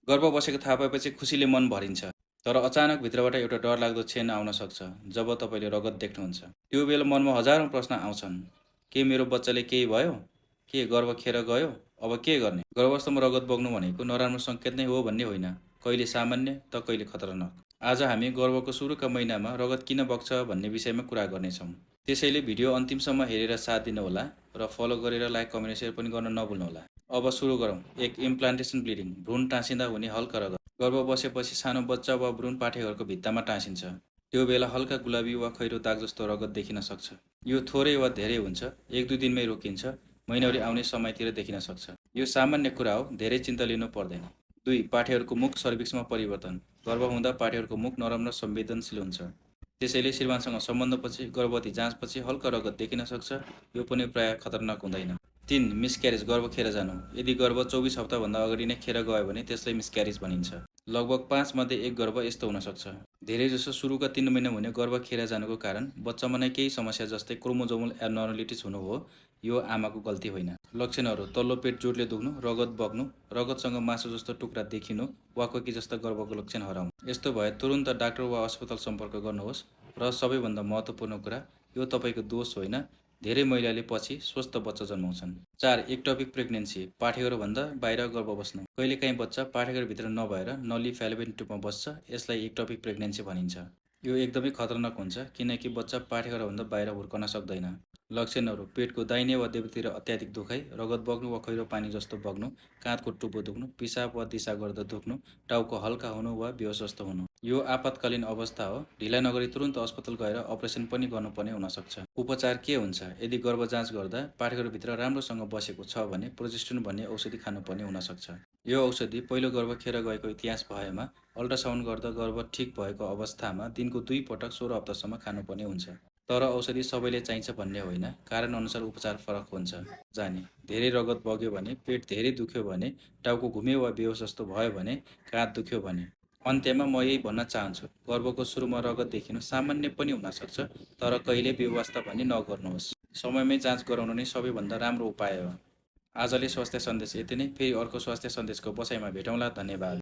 गर्भ बसेको थाहा पाएपछि खुसीले मन भरिन्छ, तर अचानक भित्रबाट एउटा डरलाग्दो क्षण आउन सक्छ जब तपाईँले रगत देख्नुहुन्छ। त्यो बेला मनमा हजारौँ प्रश्न आउँछन्। के मेरो बच्चाले केही भयो? के गर्भ खेर गयो? अब के गर्ने? गर्भावस्थामा रगत बग्नु भनेको नराम्रो सङ्केत नै हो भन्ने होइन, कहिले सामान्य त कहिले खतरनाक। आज हामी गर्भको सुरुका महिनामा रगत किन बग्छ भन्ने विषयमा कुरा गर्नेछौँ। त्यसैले भिडियो अन्तिमसम्म हेरेर साथ दिनुहोला र फलो गरेर लाइक, कमेन्ट, सेयर पनि गर्न नभुल्नुहोला। अब सुरु गरौँ। 1. इम्प्लान्टेसन ब्लिडिङ, भ्रूण टाँसिँदा हुने हल्का रगत। गर्भ बसेपछि सानो बच्चा वा भ्रूण पाठेघरको भित्तामा टाँसिन्छ। त्यो बेला हल्का गुलाबी वा खैरो दाग जस्तो रगत देखिन सक्छ। यो थोरै वा धेरै हुन्छ, 1-2 दिनमै रोकिन्छ, महिनौरी आउने समयतिर देखिन सक्छ। यो सामान्य कुरा हो, धेरै चिन्ता लिनु पर्दैन। 2. पाठेघरको मुख सर्भिक्समा परिवर्तन। गर्भ हुँदा पाठेघरको मुख नरम र संवेदनशील हुन्छ। त्यसैले श्रीमानसँग सम्बन्धपछि, गर्भवती जाँचपछि हल्का रगत देखिन सक्छ, यो पनि प्राय खतरनाक हुँदैन। 3. मिसक्यारेज, गर्भ खेर जानु। यदि गर्भ 24 हप्ताभन्दा अगाडि नै खेर गयो भने त्यसलाई मिसक्यारेज भनिन्छ। लगभग 5 मध्ये 1 गर्भ यस्तो हुन सक्छ। धेरैजसो सुरुका 3 महिना हुने गर्भ खेर जानुको कारण बच्चामा नै केही समस्या जस्तै क्रोमोजोमल एब्नर्मलिटिज हुनु हो, यो आमाको गल्ती होइन। लक्षणहरू: तल्लो पेट जोडले दुख्नु, रगत बग्नु, रगतसँग मासु जस्तो टुक्रा देखिनु वा कोकी जस्ता गर्भको लक्षण हराउनु। यस्तो भए तुरुन्त डाक्टर वा अस्पताल सम्पर्क गर्नुहोस्। र सबैभन्दा महत्त्वपूर्ण कुरा, यो तपाईँको दोष होइन, धेरै महिलाले पछि स्वस्थ बच्चा जन्माउँछन्। 4. एक्टोपिक प्रेग्नेन्सी, पाठेघरभन्दा बाहिर गर्भ बस्नु। कहिलेकाहीँ बच्चा पाठेघरभित्र नभएर नली फ्यालोपियन ट्युबमा बस्छ, यसलाई एक्टोपिक प्रेग्नेन्सी भनिन्छ। यो एकदमै खतरनाक हुन्छ किनकि बच्चा पाठेघरभन्दा बाहिर हुर्कन सक्दैन। लक्षणहरू: पेटको दाहिने वा देब्रेतिर अत्याधिक दुखाइ, रगत बग्नु वा खैरो पानी जस्तो बग्नु, काँधको टुप्पो दुख्नु, पिसाब वा दिशा गर्दा दुख्नु, टाउको हल्का हुनु वा बेहोस जस्तो हुनु। यो आपतकालीन अवस्था हो, ढिला नगरी तुरुन्त अस्पताल गएर अपरेसन पनि गर्नुपर्ने हुन सक्छ। उपचार के हुन्छ? यदि गर्भ जाँच गर्दा पाठेघरभित्र राम्रोसँग बसेको छ भने प्रोजेस्टेरोन भन्ने औषधि खानुपर्ने हुन सक्छ। यो औषधि पहिलो गर्भ खेर गएको इतिहास भएमा अल्ट्रासाउन्ड गर्दा गर्भ ठिक भएको अवस्थामा दिनको 2 पटक 16 हप्तासम्म खानुपर्ने हुन्छ। तर औषधि सबैले चाहिन्छ भन्ने होइन, कारणअनुसार उपचार फरक हुन्छ। जाने: धेरै रगत बग्यो भने, पेट धेरै दुख्यो भने, टाउको घुम्यो वा बेहोस जस्तो भयो भने, काँध दुख्यो भने। अन्त्यमा म यही भन्न चाहन्छु, गर्भको सुरुमा रगत देखिनु सामान्य पनि हुन सक्छ, तर कहिले बेवास्ता भनी नगर्नुहोस्। समयमै जाँच गराउनु नै सबैभन्दा राम्रो उपाय हो। आजले स्वास्थ्य सन्देश यति नै, फेरि अर्को स्वास्थ्य सन्देशको बसाइमा भेटौँला। धन्यवाद।